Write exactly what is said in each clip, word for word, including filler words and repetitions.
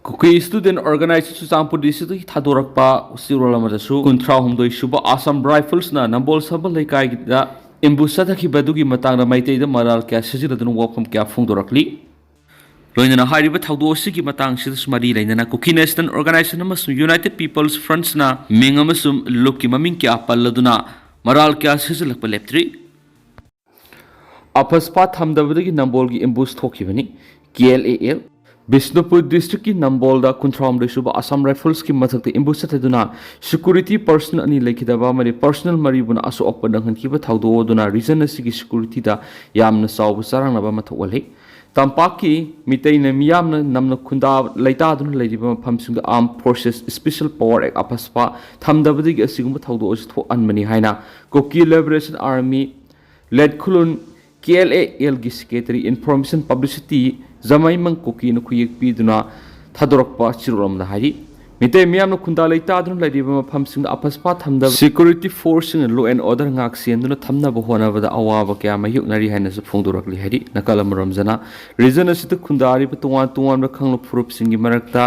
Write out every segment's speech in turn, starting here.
ꯀꯨꯀꯤ student organisation Churachandpur ꯗꯤꯁꯇ꯭ꯔꯤꯛꯇꯒꯤ ꯊꯥꯗꯣꯔꯛꯄ ꯆꯦꯔꯣꯜ ꯑꯃꯗꯁꯨ, ꯀꯨꯟꯊ꯭ꯔꯥ ꯍꯨꯝꯗꯣꯏ ꯁꯨꯕ ꯑꯁꯥꯝ ꯔꯥꯏꯐꯜꯁꯅ ꯅꯝꯕꯣꯜ ꯁꯕꯜ ꯂꯩꯀꯥꯏꯗ ꯑꯦꯝꯕꯨꯁ ꯆꯠꯊꯈꯤꯕ ꯑꯗꯨꯒꯤ ꯃꯇꯥꯡꯗ ꯃꯩꯇꯩꯗ ꯃꯔꯥꯜ ꯀꯌꯥ ꯁꯤꯖꯤꯟꯅꯗꯨꯅ ꯋꯥꯐꯝ ꯀꯌꯥ ꯐꯣꯡꯗꯣꯔꯛꯂꯤ꯫ ꯂꯣꯏꯅꯅ ꯍꯥꯏꯔꯤꯕ ꯊꯧꯗꯣꯛ ꯑꯁꯤꯒꯤ ꯃꯇꯥꯡꯁꯤꯗꯁꯨ ꯃꯔꯤ ꯂꯩꯅꯅ ꯀꯨꯀꯤ ꯅꯦꯁꯅꯦꯜ ꯑꯣꯔꯒꯅꯥꯏꯖꯦꯁꯟ ꯑꯃꯁꯨꯡ ꯌꯨꯅꯥꯏꯇꯦꯗ ꯄꯤꯄꯜꯁ ꯐ꯭ꯔꯟꯠꯁꯅ ꯃꯤꯡ ꯑꯃꯁꯨꯡ ꯂꯨꯞꯀꯤ ꯃꯃꯤꯡ ꯀꯌꯥ ꯄꯜꯂꯗꯨꯅ ꯃꯔꯥꯜ ꯀꯌꯥ ꯁꯤꯖꯤꯜꯂꯛꯄ ꯂꯦꯞꯇ꯭ꯔꯤ꯫ ꯑꯐꯁꯄꯥ ꯊꯝꯗꯕꯗꯒꯤ ꯅꯝꯕꯣꯜꯒꯤ ꯑꯦꯝꯕꯨꯁ ꯊꯣꯛꯈꯤꯕꯅꯤ꯫ K L A L. Bishnupur ꯗꯤꯁꯇ꯭ꯔꯤꯛꯀꯤ ꯅꯝꯕꯣꯜꯗ ꯀꯨꯟꯊ꯭ꯔꯥꯍꯨꯝꯗꯣꯏ ꯁꯨꯕ ꯑꯁꯥꯝ ꯔꯥꯏꯐꯜꯁꯀꯤ ꯃꯊꯛꯇ ꯑꯦꯝꯕꯨꯁ ꯆꯠꯊꯗꯨꯅ ꯁꯦꯀ꯭ꯌꯨꯔꯤꯇꯤ ꯄꯔꯁꯅꯦꯜ ꯑꯅꯤ ꯂꯩꯈꯤꯗꯕ ꯑꯃꯗꯤ ꯄꯔꯁꯅꯦꯜ ꯃꯔꯤꯕꯨꯅ ꯑꯁꯣꯛ ꯑꯄꯟ ꯅꯪꯍꯟꯈꯤꯕ ꯊꯧꯗꯣꯛ ꯑꯗꯨꯅ ꯔꯤꯖꯟ ꯑꯁꯤꯒꯤ ꯁꯦꯀ꯭ꯌꯨꯔꯤꯇꯤꯗ ꯌꯥꯝꯅ ꯆꯥꯎꯕ ꯆꯔꯥꯡꯅꯕ ꯑꯃ ꯊꯣꯛꯍꯜꯂꯤ꯫ ꯇꯝꯄꯥꯛꯀꯤ ꯃꯤꯇꯩꯅ ꯃꯤꯌꯥꯝꯅ ꯅꯝꯅ ꯈꯨꯟꯗꯥ ꯂꯩꯇꯥꯗꯨꯅ ꯂꯩꯔꯤꯕ ꯃꯐꯝꯁꯤꯡꯗ Armed Forces Special Power Act, ꯑꯐꯁꯄꯥ, ꯊꯝꯗꯕꯗꯒꯤ ꯑꯁꯤꯒꯨꯝꯕ ꯊꯧꯗꯣꯛ ꯑꯁꯤ ꯊꯣꯛꯍꯟꯕꯅꯤ ꯍꯥꯏꯅ ꯀꯨꯀꯤ ꯂꯤꯕꯔꯦꯁꯟ ꯑꯥꯔꯃꯤ ꯂꯦꯠꯈꯨꯂꯨꯟ, ꯀꯦ ꯑꯦꯜ ꯑꯦ ꯑꯦꯜꯒꯤ ꯁꯦꯀ꯭ꯔꯦꯇꯔꯤ ꯏꯟꯐꯣꯔꯃꯦꯁꯟ ꯄꯕ꯭ꯂꯤꯁꯤꯇꯤ ꯖꯃꯥꯏꯃꯪ ꯀꯨꯀꯤꯅ ꯈꯨꯌꯦꯛ ꯄꯤꯗꯨꯅ ꯊꯥꯗꯣꯔꯛꯄ ꯆꯦꯔꯣꯜ ꯑꯃꯗ ꯍꯥꯏꯔꯤ꯫ ꯃꯤꯇꯩ ꯃꯤꯌꯥꯝꯅ ꯈꯨꯟꯗꯥ ꯂꯩꯇꯥꯗꯨꯅ ꯂꯩꯔꯤꯕ ꯃꯐꯝꯁꯤꯡꯗ ꯑꯐꯁꯄꯥ ꯊꯝꯗꯕ ꯁꯦꯀ꯭ꯌꯨꯔꯤꯇꯤ ꯐꯣꯔꯁꯁꯤꯡꯅ law and order ꯉꯥꯛ ꯁꯦꯟꯗꯨꯅ ꯊꯝꯅꯕ ꯍꯣꯠꯅꯕꯗ ꯑꯋꯥꯕ ꯀꯌꯥ ꯃꯥꯌꯣꯛꯅꯔꯤ ꯍꯥꯏꯅꯁꯨ ꯐꯣꯡꯗꯣꯔꯛꯂꯤ ꯍꯥꯏꯔꯤ꯫ ꯅꯥꯀꯜ ꯑꯃꯔꯣꯝꯗꯅ ꯔꯤꯖꯟ ꯑꯁꯤꯗ ꯈꯨꯟꯗꯥꯔꯤꯕ ꯇꯣꯉꯥꯟ ꯇꯣꯉꯥꯟꯕ ꯀꯥꯡꯂꯨꯞ ꯐꯨꯔꯨꯞꯁꯤꯡꯒꯤ ꯃꯔꯛꯇ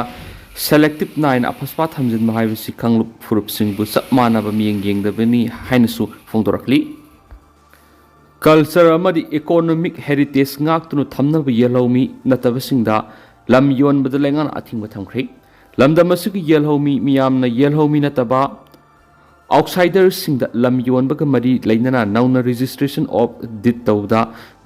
ꯁꯦꯂꯦꯛꯇꯤꯞ ꯅꯥꯏꯅ ꯑꯐꯁꯄꯥ ꯊꯝꯖꯤꯟꯕ ꯍꯥꯏꯕꯁꯤ ꯀꯥꯡꯂꯨꯞ ꯐꯨꯔꯨꯞꯁꯤꯡꯕꯨ ꯆꯞ ꯃꯥꯟꯅꯕ ꯃꯤꯠꯌꯦꯡ ꯌꯦꯡꯗꯕꯅꯤ ꯍꯥꯏꯅꯁꯨ ꯐꯣꯡꯗꯣꯔꯛꯂꯤ꯫ ꯀꯜꯆꯔ ꯑꯃꯗꯤ ꯏꯀꯣꯅꯣꯃꯤꯛ ꯍꯦꯔꯤꯇꯦꯖ ꯉꯥꯛꯇꯨꯅ ꯊꯝꯅꯕ ꯌꯦꯜꯍꯧꯃꯤ ꯅꯠꯇꯕꯁꯤꯡꯗ ꯂꯝ ꯌꯣꯟꯕꯗ ꯂꯩꯉꯥꯛꯅ ꯑꯊꯤꯡꯕ ꯊꯝꯈ꯭ꯔꯦ꯫ ꯂꯝꯗꯝ ꯑꯁꯤꯒꯤ ꯌꯦꯜꯍꯧꯃꯤ ꯃꯤꯌꯥꯝꯅ ꯌꯦꯜꯍꯧꯃꯤ ꯅꯠꯇꯕ ꯑꯥꯎꯠꯁꯥꯏꯗꯔꯁꯤꯡꯗ ꯂꯝ ꯌꯣꯟꯕꯒ ꯃꯔꯤ ꯂꯩꯅꯅ ꯅꯧꯅ registration of deed ꯇꯧꯕꯗ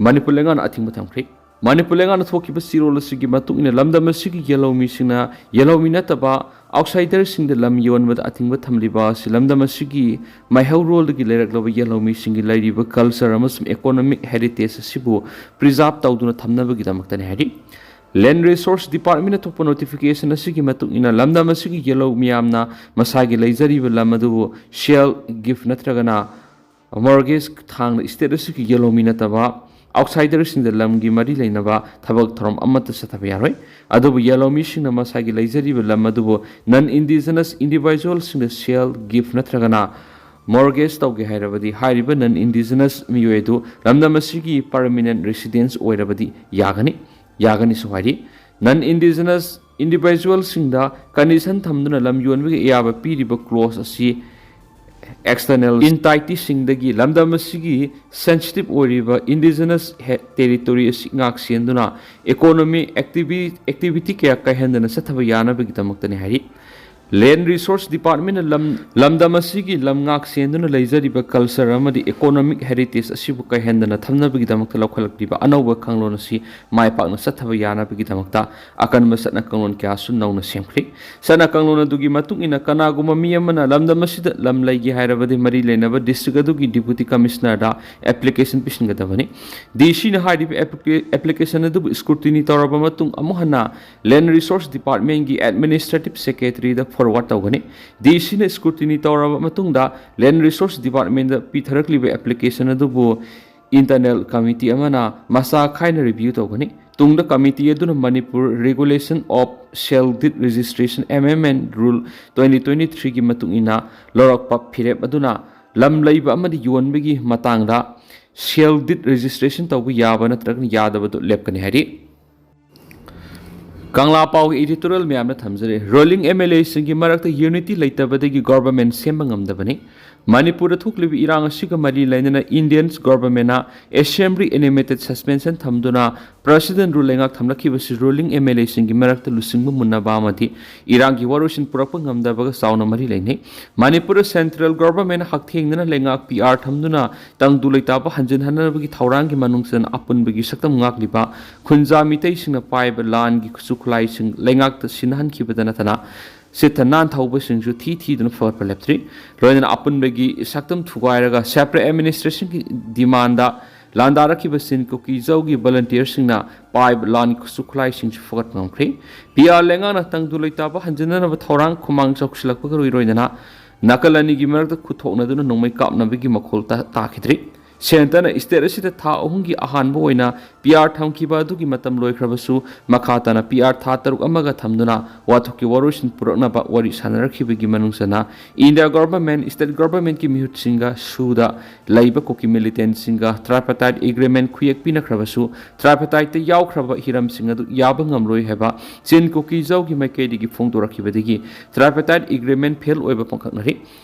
ꯃꯅꯤꯄꯨꯔ ꯂꯩꯉꯥꯛꯅ ꯑꯊꯤꯡꯕ ꯊꯝꯈ꯭ꯔꯦ꯫ ꯃꯅꯤꯄꯨꯔ ꯂꯩꯉꯥꯛꯅ ꯊꯣꯛꯈꯤꯕ ꯆꯦꯔꯣꯜ ꯑꯁꯤꯒꯤ ꯃꯇꯨꯡ ꯏꯟꯅ ꯂꯝꯗꯝ ꯑꯁꯤꯒꯤ ꯌꯦꯜꯍꯧꯃꯤꯁꯤꯡꯅ ꯌꯦꯜꯍꯧꯃꯤ ꯅꯠꯇꯕ ꯑꯥꯎꯠꯁꯥꯏꯗꯔꯁꯤꯡꯗ ꯂꯝ ꯌꯣꯟꯕꯗ ꯑꯊꯤꯡꯕ ꯊꯝꯂꯤꯕ ꯑꯁꯤ ꯂꯝꯗꯝ ꯑꯁꯤꯒꯤ ꯃꯩꯍꯧꯔꯣꯜꯗꯒꯤ ꯂꯩꯔꯛꯂꯕ ꯌꯦꯜꯍꯧꯃꯤꯁꯤꯡꯒꯤ ꯂꯩꯔꯤꯕ ꯀꯜꯆꯔ ꯑꯃꯁꯨꯡ ꯏꯀꯣꯅꯣꯃꯤꯛ ꯍꯦꯔꯤꯇꯦꯖ ꯑꯁꯤꯕꯨ ꯄ꯭ꯔꯤꯖꯥꯔꯚ ꯇꯧꯗꯨꯅ ꯊꯝꯅꯕꯒꯤꯗꯃꯛꯇꯅꯤ ꯍꯥꯏꯔꯤ꯫ ꯂꯦꯟ ꯔꯤꯁꯣꯔꯁ ꯗꯤꯄꯥꯔꯠꯃꯦꯟꯅ ꯊꯣꯛꯄ ꯅꯣꯇꯤꯐꯤꯀꯦꯁꯟ ꯑꯁꯤꯒꯤ ꯃꯇꯨꯡ ꯏꯟꯅ ꯂꯝꯗꯝ ꯑꯁꯤꯒꯤ ꯌꯦꯜꯍꯧ ꯃꯤꯌꯥꯝꯅ ꯃꯁꯥꯒꯤ ꯂꯩꯖꯔꯤꯕ ꯂꯝ ꯑꯗꯨꯕꯨ ꯁꯦꯜ, ꯒꯤꯐ ꯅꯠꯇ꯭ꯔꯒꯅ ꯃꯣꯔꯒꯦꯖ ꯊꯥꯡꯅ ꯁ꯭ꯇꯦꯠ ꯑꯁꯤꯒꯤ ꯌꯦꯜꯍꯧꯃꯤ ꯅꯠꯇꯕ ꯑꯥꯎꯠꯁꯥꯏꯗꯔꯁꯤꯡꯗ ꯂꯝꯒꯤ ꯃꯔꯤ ꯂꯩꯅꯕ ꯊꯕꯛ ꯊꯧꯔꯝ ꯑꯃꯠꯇ ꯆꯠꯊꯕ ꯌꯥꯔꯣꯏ꯫ ꯑꯗꯨꯕꯨ ꯌꯦꯜꯍꯧꯃꯤꯁꯤꯡꯅ ꯃꯁꯥꯒꯤ ꯂꯩꯖꯔꯤꯕ ꯂꯝ ꯑꯗꯨꯕꯨ ꯅꯟ ꯏꯟꯗꯤꯖꯤꯅꯁ ꯏꯟꯗꯤꯚꯤꯖꯨꯋꯦꯜꯁꯤꯡꯗ ꯁꯦꯜ, ꯒꯤꯐ ꯅꯠꯇ꯭ꯔꯒꯅ ꯃꯣꯔꯒꯦꯖ ꯇꯧꯒꯦ ꯍꯥꯏꯔꯕꯗꯤ ꯍꯥꯏꯔꯤꯕ ꯅꯟ ꯏꯟꯗꯤꯖꯤꯅꯁ ꯃꯤꯑꯣꯏ ꯑꯗꯨ ꯂꯝꯗꯝ ꯑꯁꯤꯒꯤ ꯄꯔꯃꯤꯅꯦꯟꯠ ꯔꯦꯁꯤꯗꯦꯟꯁ ꯑꯣꯏꯔꯕꯗꯤ ꯌꯥꯒꯅꯤ꯫ ꯌꯥꯒꯅꯤꯁꯨ ꯍꯥꯏꯔꯤ꯫ ꯅꯟ ꯏꯟꯗꯤꯖꯤꯅꯁ ꯏꯟꯗꯤꯚꯤꯖꯨꯋꯦꯜꯁꯤꯡꯗ ꯀꯟꯗꯤꯁꯟ ꯊꯝꯗꯨꯅ ꯂꯝ ꯌꯣꯟꯕꯒꯤ ꯑꯌꯥꯕ ꯄꯤꯔꯤꯕ ꯀ꯭ꯂꯣꯖ ꯑꯁꯤ ꯑꯦꯛꯁꯇꯔꯅꯦꯜ ꯏꯟꯇꯥꯏꯇꯤꯁꯤꯡꯗꯒꯤ ꯂꯝꯗꯝ ꯑꯁꯤꯒꯤ ꯁꯦꯟꯁꯤꯇꯤꯞ ꯑꯣꯏꯔꯤꯕ ꯏꯟꯗꯤꯖꯤꯅꯁ ꯇꯦꯔꯤꯇꯣꯔꯤ ꯑꯁꯤ ꯉꯥꯛ ꯁꯦꯟꯗꯨꯅ ꯏꯀꯣꯅꯣꯃꯤ ꯑꯦꯛꯇꯤꯚꯤ ꯑꯦꯛꯇꯤꯚꯤꯇꯤ ꯀꯌꯥ ꯀꯥꯏꯍꯟꯗꯅ ꯆꯠꯊꯕ ꯌꯥꯅꯕꯒꯤꯗꯃꯛꯇꯅꯤ ꯍꯥꯏꯔꯤ꯫ ꯂꯦꯟ ꯔꯤꯁꯣꯔꯁ ꯗꯤꯄꯥꯔꯠꯃꯦꯟꯅ ꯂꯝ ꯂꯝꯗꯝ ꯑꯁꯤꯒꯤ ꯂꯝ ꯉꯥꯛ ꯁꯦꯟꯗꯨꯅ ꯂꯩꯖꯔꯤꯕ ꯀꯜꯆꯔ ꯑꯃꯗꯤ ꯏꯀꯣꯅꯣꯃꯤꯛ ꯍꯦꯔꯤꯇꯦꯖ ꯑꯁꯤꯕꯨ ꯀꯥꯏꯍꯟꯗꯅ ꯊꯝꯅꯕꯒꯤꯗꯃꯛꯇ ꯂꯧꯈꯠꯂꯛꯂꯤꯕ ꯑꯅꯧꯕ ꯈꯥꯡꯂꯣꯟ ꯑꯁꯤ ꯃꯥꯏ ꯄꯥꯛꯅ ꯆꯠꯊꯕ ꯌꯥꯅꯕꯒꯤꯗꯃꯛꯇ ꯑꯀꯟꯕ ꯆꯠꯅ ꯀꯥꯡꯂꯣꯟ ꯀꯌꯥꯁꯨ ꯅꯧꯅ ꯁꯦꯝꯈ꯭ꯔꯤ꯫ ꯆꯠꯅ ꯀꯥꯡꯂꯣꯟ ꯑꯗꯨꯒꯤ ꯃꯇꯨꯡ ꯏꯟꯅ ꯀꯅꯥꯒꯨꯝꯕ ꯃꯤ ꯑꯃꯅ ꯂꯝꯗꯝ ꯑꯁꯤꯗ ꯂꯝ ꯂꯩꯒꯦ ꯍꯥꯏꯔꯕꯗꯤ ꯃꯔꯤ ꯂꯩꯅꯕ ꯗꯤꯁꯇ꯭ꯔꯤꯛ ꯑꯗꯨꯒꯤ ꯗꯤꯄꯨꯇꯤ ꯀꯃꯤꯁꯅꯔꯗ ꯑꯦꯄ꯭ꯂꯤꯀꯦꯁꯟ ꯄꯤꯁꯤꯟꯒꯗꯕꯅꯤ꯫ ꯗꯤ ꯁꯤꯅ ꯍꯥꯏꯔꯤꯕ ꯑꯦꯄ꯭ꯂꯤꯀꯦꯁꯟ ꯑꯗꯨꯕꯨ ꯁ꯭ꯀ꯭ꯔꯨꯇꯤꯅꯤ ꯇꯧꯔꯕ ꯃꯇꯨꯡ ꯑꯃꯨꯛ ꯍꯟꯅ ꯂꯦꯟ ꯔꯤꯁꯣꯔꯁ ꯗꯤꯄꯥꯔꯠꯃꯦꯟꯒꯤ ꯑꯦꯗꯃꯤꯅꯤꯁꯇ꯭ꯔꯦꯇꯤꯞ ꯁꯦꯀ꯭ꯔꯦꯇꯔꯤꯗ ꯐꯣꯔꯋꯥꯔꯗ ꯇꯧꯒꯅꯤ꯫ ꯗꯤ ꯁꯤꯅ ꯁ꯭ꯀ꯭ꯔꯨꯇꯤꯅꯤ ꯇꯧꯔꯕ ꯃꯇꯨꯡꯗ ꯂꯦꯟ ꯔꯤꯁꯣꯔꯁ ꯗꯤꯄꯥꯔꯠꯃꯦꯟꯗ ꯄꯤꯊꯔꯛꯂꯤꯕ ꯑꯦꯄ꯭ꯂꯤꯀꯦꯁꯟ ꯑꯗꯨꯕꯨ ꯏꯟꯇꯔꯅꯦꯜ ꯀꯃꯤꯇꯤ ꯑꯃꯅ ꯃꯁꯥ ꯈꯥꯏꯅ ꯔꯤꯚ꯭ꯌꯨ ꯇꯧꯒꯅꯤ꯫ ꯇꯨꯡꯗ ꯀꯃꯤꯇꯤ ꯑꯗꯨꯅ Manipur regulation of sale deed registration, M M N, rule twenty twenty ꯊ꯭ꯔꯤꯒꯤ ꯃꯇꯨꯡ ꯏꯟꯅ ꯂꯧꯔꯛꯄ ꯐꯤꯔꯦꯞ ꯑꯗꯨꯅ ꯂꯝ ꯂꯩꯕ ꯑꯃꯗꯤ ꯌꯣꯟꯕꯒꯤ ꯃꯇꯥꯡꯗ ꯁꯦꯜ ꯗꯤꯠ ꯔꯦꯖꯤꯁꯇ꯭ꯔꯦꯁꯟ ꯇꯧꯕ ꯌꯥꯕ ꯅꯠꯇ꯭ꯔꯒꯅ ꯌꯥꯗꯕꯗꯨ ꯂꯦꯞꯀꯅꯤ ꯍꯥꯏꯔꯤ꯫ ꯀꯪꯂꯥ ꯄꯥꯎꯒꯤ ꯏꯗꯤꯇꯣꯔꯤꯌꯦꯜ ꯃꯌꯥꯝꯅ ꯊꯝꯖꯔꯤ꯫ ꯔꯨꯂꯤꯡ ꯑꯦꯝ ꯑꯦꯜ ꯑꯦꯁꯤꯡꯒꯤ ꯃꯔꯛꯇ ꯌꯨꯅꯤꯇꯤ ꯂꯩꯇꯕꯗꯒꯤ ꯒꯣꯚꯔꯟꯃꯦꯟꯠ ꯁꯦꯝꯕ ꯉꯝꯗꯕꯅꯤ꯫ ꯃꯅꯤꯄꯨꯔꯗ ꯊꯣꯛꯂꯤꯕ ꯏꯔꯥꯡ ꯑꯁꯤꯒ ꯃꯔꯤ ꯂꯩꯅꯅ ꯏꯟꯗꯤꯌꯟꯁ ꯒꯣꯚꯔꯟꯃꯦꯟꯠꯅ ꯑꯦꯁꯦꯝꯕ꯭ꯂꯤ ꯑꯦꯅꯤꯃꯦꯇꯦꯗ ꯁꯁꯄꯦꯟꯁꯟ ꯊꯝꯗꯨꯅ ꯄ꯭ꯔꯦꯁꯤꯗꯦꯟꯠ ꯔꯨꯜ ꯂꯩꯉꯥꯛ ꯊꯝꯂꯛꯈꯤꯕꯁꯤ ꯔꯨꯂꯤꯡ ꯑꯦꯝ ꯑꯦꯜ ꯑꯦꯁꯤꯡꯒꯤ ꯃꯔꯛꯇ ꯂꯨꯆꯤꯡꯕ ꯃꯨꯟꯅꯕ ꯑꯃꯗꯤ ꯏꯔꯥꯡꯒꯤ ꯋꯥꯔꯣꯏꯁꯤꯟ ꯄꯨꯔꯛꯄ ꯉꯝꯗꯕꯒ ꯆꯥꯎꯅ ꯃꯔꯤ ꯂꯩꯅꯩ꯫ ꯃꯅꯤꯄꯨꯔꯗ ꯁꯦꯟꯇ꯭ꯔꯦꯜ ꯒꯣꯚꯔꯟꯃꯦꯟꯠꯅ ꯍꯛꯊꯦꯡꯅꯅ ꯂꯩꯉꯥꯛ ꯄꯤ ꯑꯥꯔ ꯊꯝꯗꯨꯅ ꯇꯪꯗꯨ ꯂꯩꯇꯥꯕ ꯍꯟꯖꯤꯟꯍꯟꯅꯕꯒꯤ ꯊꯧꯔꯥꯡꯒꯤ ꯃꯅꯨꯡ ꯆꯟꯅ ꯑꯄꯨꯟꯕꯒꯤ ꯁꯛꯇꯝ ꯉꯥꯛꯂꯤꯕ ꯈꯨꯟꯖꯥ ꯃꯤꯇꯩꯁꯤꯡꯅ ꯄꯥꯏꯕ ꯂꯥꯟꯒꯤ ꯈꯨꯠꯁꯨ ꯈꯨꯠꯂꯥꯏꯁꯤꯡ ꯂꯩꯉꯥꯛꯇ ꯁꯤꯟꯅꯍꯟꯈꯤꯕꯗꯅ ꯅꯠꯇꯅ ꯁꯤꯠ ꯊ ꯅꯥꯟ ꯊꯧꯕꯁꯤꯡꯁꯨ ꯊꯤ ꯊꯤꯗꯨꯅ ꯐꯒꯠꯄ ꯂꯦꯞꯇ꯭ꯔꯤ꯫ ꯂꯣꯏꯅꯅ ꯑꯄꯨꯟꯕꯒꯤ ꯁꯛꯇꯝ ꯊꯨꯒꯥꯏꯔꯒ ꯁꯦꯄꯔꯦꯠ ꯑꯦꯗꯃꯤꯅꯤꯁꯇ꯭ꯔꯦꯁꯟꯒꯤ ꯗꯤꯃꯥꯟꯗ ꯂꯥꯟꯗꯥꯔꯛꯈꯤꯕ ꯆꯤꯟ ꯀꯨꯀꯤꯖꯧꯒꯤ ꯚꯣꯂꯨꯟꯇꯤꯌꯔꯁꯤꯡꯅ ꯄꯥꯏꯕ ꯂꯥꯟꯒꯤ ꯈꯨꯠꯁꯨ ꯈꯨꯠꯂꯥꯏꯁꯤꯡꯁꯨ ꯐꯒꯠꯄ ꯉꯝꯈ꯭ꯔꯦ꯫ ꯄꯤ ꯑꯥꯔ ꯂꯩꯉꯥꯛꯅ ꯇꯪꯗꯨ ꯂꯩꯇꯥꯕ ꯍꯟꯖꯤꯟꯅꯅꯕ ꯊꯧꯔꯥꯡ ꯈꯨꯃꯥꯡ ꯆꯥꯎꯁꯤꯜꯂꯛꯄꯒ ꯂꯣꯏꯔꯣꯏꯗꯅ ꯅꯥꯀꯜ ꯑꯅꯤꯒꯤ ꯃꯔꯛꯇ ꯈꯨꯠ ꯊꯣꯛꯅꯗꯨꯅ ꯅꯣꯡꯃꯩ ꯀꯥꯞꯅꯕꯒꯤ ꯃꯈꯣꯜ ꯇꯥ-, ꯇꯥꯈꯤꯗ꯭ꯔꯤ꯫ ꯁꯦꯟꯇꯔꯅ ꯁ꯭ꯇꯦꯠ ꯑꯁꯤꯗ ꯊꯥ ꯑꯍꯨꯝꯒꯤ ꯑꯍꯥꯟꯕ ꯑꯣꯏꯅ ꯄꯤ ꯑꯥꯔ ꯊꯝꯈꯤꯕ ꯑꯗꯨꯒꯤ ꯃꯇꯝ ꯂꯣꯏꯈ꯭ꯔꯕꯁꯨ, ꯃꯈꯥ ꯇꯥꯅ ꯄꯤ ꯑꯥꯔ ꯊꯥ ꯇꯔꯨꯛ ꯑꯃꯒ ꯊꯝꯗꯨꯅ ꯋꯥꯊꯣꯛꯀꯤ ꯋꯥꯔꯣꯏꯁꯤꯟ ꯄꯨꯔꯛꯅꯕ ꯋꯥꯔꯤ ꯁꯥꯟꯅꯔꯛꯈꯤꯕꯒꯤ ꯃꯅꯨꯡ ꯆꯟꯅ ꯏꯟꯗꯤꯌꯥ ꯒꯣꯚꯔꯟꯃꯦꯟꯠ, ꯁ꯭ꯇꯦꯠ ꯒꯣꯚꯔꯟꯃꯦꯟꯠꯀꯤ ꯃꯤꯍꯨꯠꯁꯤꯡꯒ ꯁꯨꯗ ꯂꯩꯕ ꯀꯨꯀꯤ ꯃꯤꯂꯤꯇꯦꯟꯠꯁꯤꯡꯒ tripartite agreement ꯈꯨꯌꯦꯛ ꯄꯤꯅꯈ꯭ꯔꯕꯁꯨ, tripartiteꯇ ꯌꯥꯎꯈ꯭ꯔꯕ ꯍꯤꯔꯝꯁꯤꯡ ꯑꯗꯨ ꯌꯥꯕ ꯉꯝꯂꯣꯏ ꯍꯥꯏꯕ ꯆꯤꯟ ꯀꯨꯀꯤ ꯖꯧꯒꯤ ꯃꯥꯏꯀꯩꯗꯒꯤ ꯐꯣꯡꯗꯣꯔꯛꯈꯤꯕꯗꯒꯤ tripartite agreement fail ꯑꯣꯏꯕ ꯄꯣꯛꯂꯛꯅꯔꯤ꯫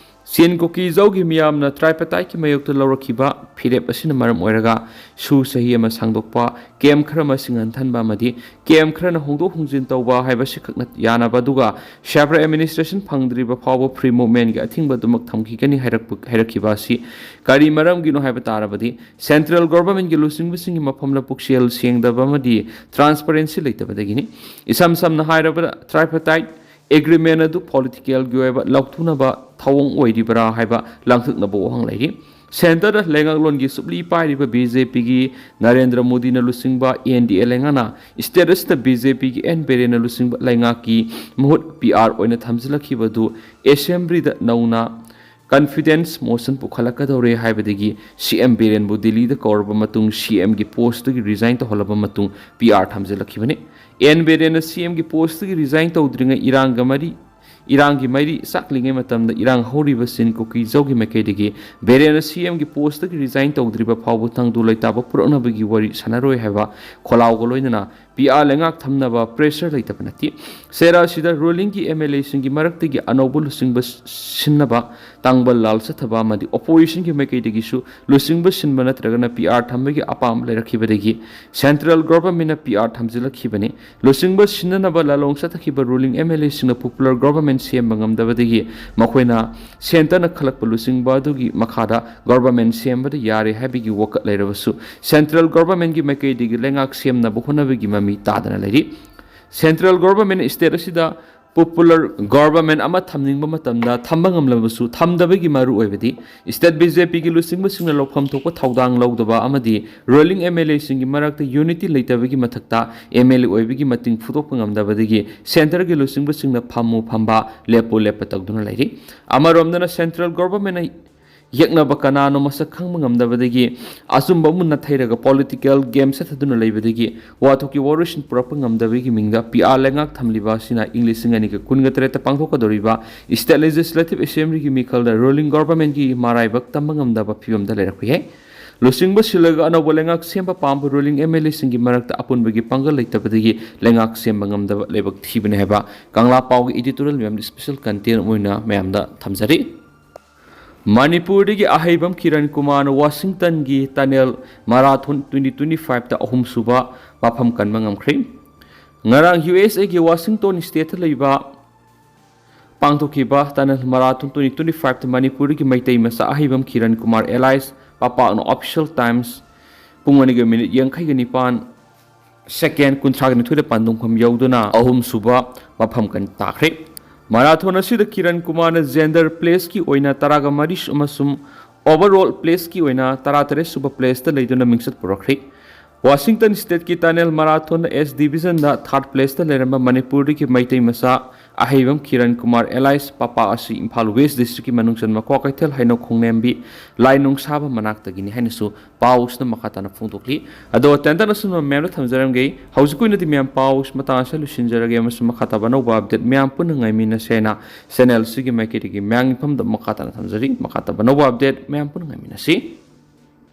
ꯆꯤꯟ ꯀꯨꯀꯤ ꯖꯧꯒꯤ ꯃꯤꯌꯥꯝꯅ tripartiteꯀꯤ ꯃꯥꯌꯣꯛꯇ ꯂꯧꯔꯛꯈꯤꯕ ꯐꯤꯔꯦꯞ ꯑꯁꯤꯅ ꯃꯔꯝ ꯑꯣꯏꯔꯒ ꯁꯨ ꯆꯍꯤ ꯑꯃ ꯁꯥꯡꯗꯣꯛꯄ, camp ꯈꯔ ꯃꯁꯤꯡ ꯍꯟꯊꯍꯟꯕ ꯑꯃꯗꯤ camp ꯈꯔꯅ ꯍꯣꯡꯗꯣꯛ ꯍꯣꯡꯖꯤꯟ ꯇꯧꯕ ꯍꯥꯏꯕꯁꯤꯈꯛ ꯅꯠ-, ꯌꯥꯅꯕ ꯑꯗꯨꯒ separate administration ꯐꯪꯗ꯭ꯔꯤꯕ ꯐꯥꯎꯕ free movementꯀꯤ ꯑꯊꯤꯡꯕ ꯑꯗꯨꯃꯛ ꯊꯝꯈꯤꯒꯅꯤ ꯍꯥꯏꯔꯛꯄ, ꯍꯥꯏꯔꯛꯈꯤꯕ ꯑꯁꯤ ꯀꯔꯤ ꯃꯔꯝꯒꯤꯅꯣ ꯍꯥꯏꯕ ꯇꯥꯔꯕꯗꯤ, central governmentꯀꯤ ꯂꯨꯆꯤꯡꯕꯁꯤꯡꯒꯤ ꯃꯐꯝꯗ ꯄꯨꯛꯆꯦꯜ ꯁꯦꯡꯗꯕ ꯑꯃꯗꯤ transparency ꯂꯩꯇꯕꯗꯒꯤꯅꯤ꯫ ꯏꯁꯝ ꯁꯝꯅ ꯍꯥꯏꯔꯕꯗ, tripartite agreement ꯑꯗꯨ politicalꯒꯤ ꯑꯣꯏꯕ ꯂꯥꯎꯊꯣꯛꯅꯕ ꯊꯧꯑꯣꯡ ꯑꯣꯏꯔꯤꯕ꯭ꯔꯥ ꯍꯥꯏꯕ ꯂꯥꯡꯇꯛꯅꯕ ꯋꯥꯍꯪ ꯂꯩꯔꯤ꯫ Centreꯗ ꯂꯩꯉꯥꯛꯂꯣꯟꯒꯤ ꯁꯨꯞꯂꯤ ꯄꯥꯏꯔꯤꯕ BJPꯒꯤ ꯅꯔꯦꯟꯗ꯭ꯔ ꯃꯣꯗꯤꯅ ꯂꯨꯆꯤꯡꯕ NDA ꯂꯩꯉꯥꯛꯅ state ꯑꯁꯤꯗ BJPꯒꯤ N ꯕꯤꯔꯦꯟꯅ ꯂꯨꯆꯤꯡꯕ ꯂꯩꯉꯥꯛꯀꯤ ꯃꯍꯨꯠ PR ꯑꯣꯏꯅ ꯊꯝꯖꯤꯜꯂꯛꯈꯤꯕ ꯑꯗꯨ assemblyꯗ ꯅꯧꯅ confidence motion ꯄꯨꯈꯠꯂꯛꯀꯗꯧꯔꯦ ꯍꯥꯏꯕꯗꯒꯤ CM ꯕꯤꯔꯦꯟꯕꯨ ꯗꯤꯜꯂꯤꯗ ꯀꯧꯔꯕ ꯃꯇꯨꯡ CMꯒꯤ postꯇꯒꯤ resign ꯇꯧꯍꯜꯂꯕ ꯃꯇꯨꯡ PR ꯊꯝꯖꯤꯜꯂꯛꯈꯤꯕꯅꯤ꯫ N ꯕꯤꯔꯦꯟꯅ CMꯒꯤ postꯇꯒꯤ resign ꯇꯧꯗ꯭ꯔꯤꯉꯩ ꯏꯔꯥꯡꯒ ꯃꯔꯤ, ꯏꯔꯥꯡꯒꯤ ꯃꯩꯔꯤ ꯆꯥꯛꯂꯤꯉꯩ ꯃꯇꯝꯗ ꯏꯔꯥꯡ ꯍꯧꯔꯤꯕ ꯆꯤꯟ ꯀꯨꯀꯤ ꯖꯧꯒꯤ ꯃꯥꯏꯀꯩꯗꯒꯤ ꯕꯤꯔꯦꯟꯅ CMꯒꯤ postꯇꯒꯤ resign ꯇꯧꯗ꯭ꯔꯤꯕ ꯐꯥꯎꯕ ꯇꯪꯗꯨ ꯂꯩꯇꯥꯕ ꯄꯨꯔꯛꯅꯕꯒꯤ ꯋꯥꯔꯤ ꯁꯥꯟꯅꯔꯣꯏ ꯍꯥꯏꯕ ꯈꯣꯜꯂꯥꯎꯒ ꯂꯣꯏꯅꯅ PR ꯂꯩꯉꯥꯛ ꯊꯝꯅꯕ pressure ꯂꯩꯇꯕ ꯅꯠꯇꯦ꯫ ꯁꯦꯔꯥ ꯑꯁꯤꯗ rulingꯒꯤ MLAꯁꯤꯡꯒꯤ ꯃꯔꯛꯇꯒꯤ ꯑꯅꯧꯕ ꯂꯨꯆꯤꯡꯕ ꯁꯤꯟꯅꯕ ꯇꯥꯡꯕ ꯂꯥꯜ ꯆꯠꯊꯕ ꯑꯃꯗꯤ oppositionꯒꯤ ꯃꯥꯏꯀꯩꯗꯒꯤꯁꯨ ꯂꯨꯆꯤꯡꯕ ꯁꯤꯟꯕ ꯅꯠꯇ꯭ꯔꯒꯅ PR ꯊꯝꯕꯒꯤ ꯑꯄꯥꯝꯕ ꯂꯩꯔꯛꯈꯤꯕꯗꯒꯤ central governmentꯅ PR ꯊꯝꯖꯤꯜꯂꯛꯈꯤꯕꯅꯤ꯫ ꯂꯨꯆꯤꯡꯕ ꯁꯤꯟꯅꯅꯕ ꯂꯥꯂꯣꯡ ꯆꯠꯊꯈꯤꯕ ruling MLAꯁꯤꯡꯅ popular government ꯁꯦꯝꯕ ꯉꯝꯗꯕꯗꯒꯤ ꯃꯈꯣꯏꯅ centreꯅ ꯈꯜꯂꯛꯄ ꯂꯨꯆꯤꯡꯕ ꯑꯗꯨꯒꯤ ꯃꯈꯥꯗ government ꯁꯦꯝꯕꯗ ꯌꯥꯔꯦ ꯍꯥꯏꯕꯒꯤ ꯋꯥꯀꯠ ꯂꯩꯔꯕꯁꯨ, central governmentꯀꯤ ꯃꯥꯏꯀꯩꯗꯒꯤ ꯂꯩꯉꯥꯛ ꯁꯦꯝꯅꯕ ꯍꯣꯠꯅꯕꯒꯤ ꯃꯃꯤ ꯇꯥꯗꯅ ꯂꯩꯔꯤ꯫ Central governmentꯅ state ꯑꯁꯤꯗ popular government ꯑꯃ ꯊꯝꯅꯤꯡꯕ ꯃꯇꯝꯗ ꯊꯝꯕ ꯉꯝꯂꯕꯁꯨ, ꯊꯝꯗꯕꯒꯤ ꯃꯔꯨꯑꯣꯏꯕꯗꯤ state BJPꯒꯤ ꯂꯨꯆꯤꯡꯕꯁꯤꯡꯅ ꯂꯧꯐꯝ ꯊꯣꯛꯄ ꯊꯧꯗꯥꯡ ꯂꯧꯗꯕ ꯑꯃꯗꯤ ruling MLAꯁꯤꯡꯒꯤ ꯃꯔꯛꯇ unity ꯂꯩꯇꯕꯒꯤ ꯃꯊꯛꯇ MLA ꯑꯣꯏꯕꯒꯤ ꯃꯇꯤꯡ ꯐꯨꯗꯣꯛꯄ ꯉꯝꯗꯕꯗꯒꯤ centreꯒꯤ ꯂꯨꯆꯤꯡꯕꯁꯤꯡꯅ ꯐꯝꯃꯨ ꯐꯝꯕ, ꯂꯦꯞꯄꯨ ꯂꯦꯞꯄ ꯇꯧꯗꯨꯅ ꯂꯩꯔꯤ꯫ ꯑꯃꯔꯣꯝꯗꯅ central governmentꯅ ꯌꯦꯛꯅꯕ ꯀꯅꯥꯅꯣ ꯃꯁꯛ ꯈꯪꯕ ꯉꯝꯗꯕꯗꯒꯤ, ꯑꯆꯨꯝꯕ ꯃꯨꯟꯅ ꯊꯩꯔꯒ political game ꯁꯦꯠꯊꯗꯨꯅ ꯂꯩꯕꯗꯒꯤ ꯋꯥꯊꯣꯛꯀꯤ ꯋꯥꯔꯣꯏꯁꯤꯟ ꯄꯨꯔꯛꯄ ꯉꯝꯗꯕꯒꯤ ꯃꯤꯡꯗ ꯄꯤ ꯑꯥꯔ ꯂꯩꯉꯥꯛ ꯊꯝꯂꯤꯕ ꯑꯁꯤꯅ ꯏꯪ ꯂꯤꯁꯤꯡ ꯑꯅꯤꯒ ꯀꯨꯟꯒ ꯇꯔꯦꯠꯇ ꯄꯥꯡꯊꯣꯛꯀꯗꯧꯔꯤꯕ State Legislative Assembly ꯒꯤ ꯃꯤꯈꯜꯗ ruling government ꯀꯤ ꯃꯔꯥꯏꯕꯛ ꯇꯝꯕ ꯉꯝꯗꯕ ꯐꯤꯕꯝꯗ ꯂꯩꯔꯛꯄ ꯌꯥꯏ꯫ ꯂꯨꯆꯤꯡꯕ ꯁꯤꯜꯂꯒ ꯑꯅꯧꯕ ꯂꯩꯉꯥꯛ ꯁꯦꯝꯕ ꯄꯥꯝꯕ ruling M L A ꯁꯤꯡꯒꯤ ꯃꯔꯛꯇ ꯑꯄꯨꯟꯕꯒꯤ ꯄꯥꯡꯒꯜ ꯂꯩꯇꯕꯗꯒꯤ ꯂꯩꯉꯥꯛ ꯁꯦꯝꯕ ꯉꯝꯗꯕ ꯂꯥꯏꯕꯛ ꯊꯤꯕꯅꯤ ꯍꯥꯏꯕ ꯀꯪꯂꯥ ꯄꯥꯎꯒꯤ editorial ꯃꯌꯥꯝꯗ special content ꯑꯣꯏꯅ ꯃꯌꯥꯝꯗ ꯊꯝꯖꯔꯤ꯫ ꯃꯅꯤꯄꯨꯔꯗꯒꯤ ꯑꯍꯩꯕꯝ ꯀꯤꯔꯟ ꯀꯨꯃꯥꯔꯅ ꯋꯥꯁꯤꯡꯇꯟꯒꯤ tunnel marathon twenty twenty five ꯇ ꯑꯍꯨꯝꯁꯨꯕ ꯃꯐꯝ ꯀꯟꯕ ꯉꯝꯈ꯭ꯔꯦ꯫ ꯉꯔꯥꯡ ꯌꯨ ꯑꯦꯁ ꯑꯦꯒꯤ ꯋꯥꯁꯤꯡꯇꯣꯟ stateꯇ ꯂꯩꯕ ꯄꯥꯡꯊꯣꯛꯈꯤꯕ tunnel marathon twenty twenty five ꯇ ꯃꯅꯤꯄꯨꯔꯗꯒꯤ ꯃꯩꯇꯩ ꯃꯆꯥ ꯑꯍꯩꯕꯝ Kiran Kumar alias ꯄꯥꯄꯥꯛꯅ official times ꯄꯨꯡ ꯑꯅꯤꯒ minute ꯌꯥꯡꯈꯩꯒ ꯅꯤꯄꯥꯟ second ꯀꯨꯟꯊ꯭ꯔꯥꯒ ꯅꯤꯊꯣꯏꯗ ꯄꯥꯟꯗꯨꯡꯐꯝ ꯌꯧꯗꯨꯅ ꯑꯍꯨꯝꯁꯨꯕ ꯃꯐꯝ ꯀꯟ ꯇꯥꯈ꯭ꯔꯦ꯫ Marathon ꯑꯁꯤꯗ ꯀꯤꯔꯟ ꯀꯨꯃꯥꯔꯅ gender placeꯀꯤ ꯑꯣꯏꯅ ꯇꯔꯥꯒ ꯃꯔꯤ ꯑꯃꯁꯨꯡ overall placeꯀꯤ ꯑꯣꯏꯅ ꯇꯔꯥꯇꯔꯦꯠ ꯁꯨꯕ placeꯇ ꯂꯩꯗꯨꯅ ꯃꯤꯡꯆꯠ ꯄꯨꯔꯛꯈ꯭ꯔꯦ꯫ ꯋꯥꯁꯤꯡꯇꯟ stateꯀꯤ tunnel marathonꯗ S divisionꯗ third placeꯇ ꯂꯩꯔꯝꯕ ꯃꯅꯤꯄꯨꯔꯗꯒꯤ ꯃꯩꯇꯩ ꯃꯆꯥ ꯑꯍꯩꯕꯝ ꯀꯤꯔꯟ ꯀꯨꯃꯥꯔ alias ꯄꯥꯄꯥ ꯑꯁꯤ ꯏꯝꯐꯥꯜ West districtꯀꯤ ꯃꯅꯨꯡ ꯆꯟꯕ ꯀ꯭ꯋꯥꯀꯩꯊꯦꯜ ꯍꯩꯅꯧ ꯈꯣꯡꯅꯦꯝꯕꯤ ꯂꯥꯏꯅꯨꯡꯁꯥꯕ ꯃꯅꯥꯛꯇꯒꯤꯅꯤ ꯍꯥꯏꯅꯁꯨ ꯄꯥꯎꯁꯤꯅ ꯃꯈꯥ ꯇꯥꯅ ꯐꯣꯡꯗꯣꯛꯂꯤ꯫ ꯑꯗꯣ ꯇꯦꯟꯇꯛꯅ ꯁꯨꯝꯅ ꯃꯌꯥꯝꯗ ꯊꯝꯖꯔꯝꯒꯦ꯫ ꯍꯧꯖꯤꯛꯀꯤ ꯑꯣꯏꯅꯗꯤ ꯃꯌꯥꯝ ꯄꯥꯎꯁꯤ ꯃꯇꯥꯡ ꯑꯁꯤꯗ ꯂꯣꯏꯁꯤꯟꯖꯔꯒꯦ ꯑꯃꯁꯨꯡ ꯃꯈꯥ ꯇꯥꯕ ꯑꯅꯧꯕ update ꯃꯌꯥꯝ ꯄꯨꯟꯅ ꯉꯥꯏꯃꯤꯟꯅꯁꯦ ꯍꯥꯏꯅ channelꯁꯤꯒꯤ ꯃꯥꯏꯀꯩꯗꯒꯤ ꯃꯌꯥꯝꯒꯤ ꯃꯐꯝꯗ ꯃꯈꯥ ꯇꯥꯅ ꯊꯝꯖꯔꯤ꯫ ꯃꯈꯥ ꯇꯥꯕ ꯑꯅꯧꯕ update ꯃꯌꯥꯝ ꯄꯨꯟꯅ ꯉꯥꯏꯃꯤꯟꯅꯁꯤ꯫